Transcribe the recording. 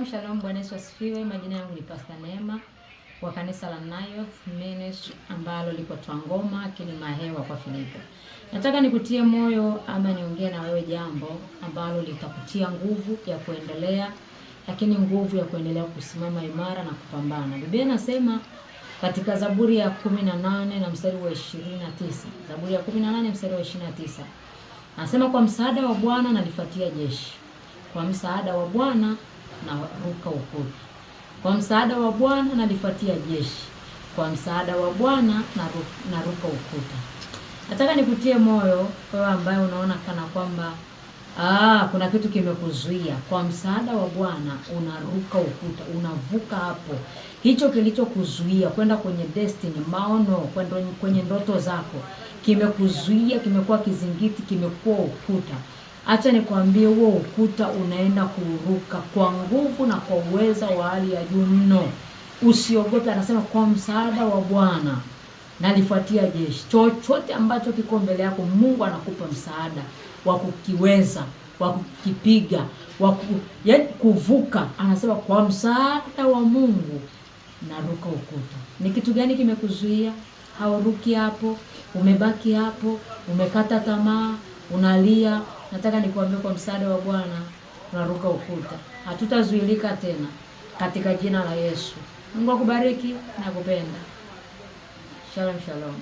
Shalom, Bwana Yesu asifiwe. Majina yangu ni Pastor Neema wa kanisa la Nayoth Ministry ambalo liko Twangoma Kilimahewa kwa Filipo. Nataka nikutie moyo ama niongee na wewe jambo ambalo litakutia nguvu ya kuendelea, lakini nguvu ya kuendelea kusimama imara na kupambana. Biblia inasema katika Zaburi ya 18 na mstari wa 29, Zaburi ya 18 mstari wa 29 anasema, kwa msaada wa Bwana nalifuatia jeshi, kwa msaada wa Bwana naruka ukuta, kwa msaada wa Bwana nalifuatia jeshi, kwa msaada wa Bwana naruka ukuta. Nataka nikutie moyo wewe ambaye unaona kana kwamba kuna kitu kimekuzuia. Kwa msaada wa Bwana unaruka ukuta, unavuka hapo. Hicho kilichokuzuia kwenda kwenye destiny, maono, kwenda kwenye ndoto zako, kimekuzuia, kimekuwa kizingiti, kimekuwa ukuta. Acha nikwambie, huo ukuta unaenda kuruka kwa nguvu na kwa uweza wa hali ya juu mno. Usiogope, anasema kwa msaada wa Bwana nalifuatia jeshi. Chochote ambacho kiko mbele yako, Mungu anakupa msaada wa kukiweza, wa kukipiga, wa yaani kuvuka. Anasema kwa msaada wa Mungu naruka ukuta. Ni kitu gani kimekuzuia? Hauruki hapo, umebaki hapo, umekata tamaa, unalia. Nataka nikuambie kwa msaada wa Bwana tunaruka ukuta, hatutazuilika tena katika jina la Yesu. Mungu akubariki na kupenda. Shalom, shalom.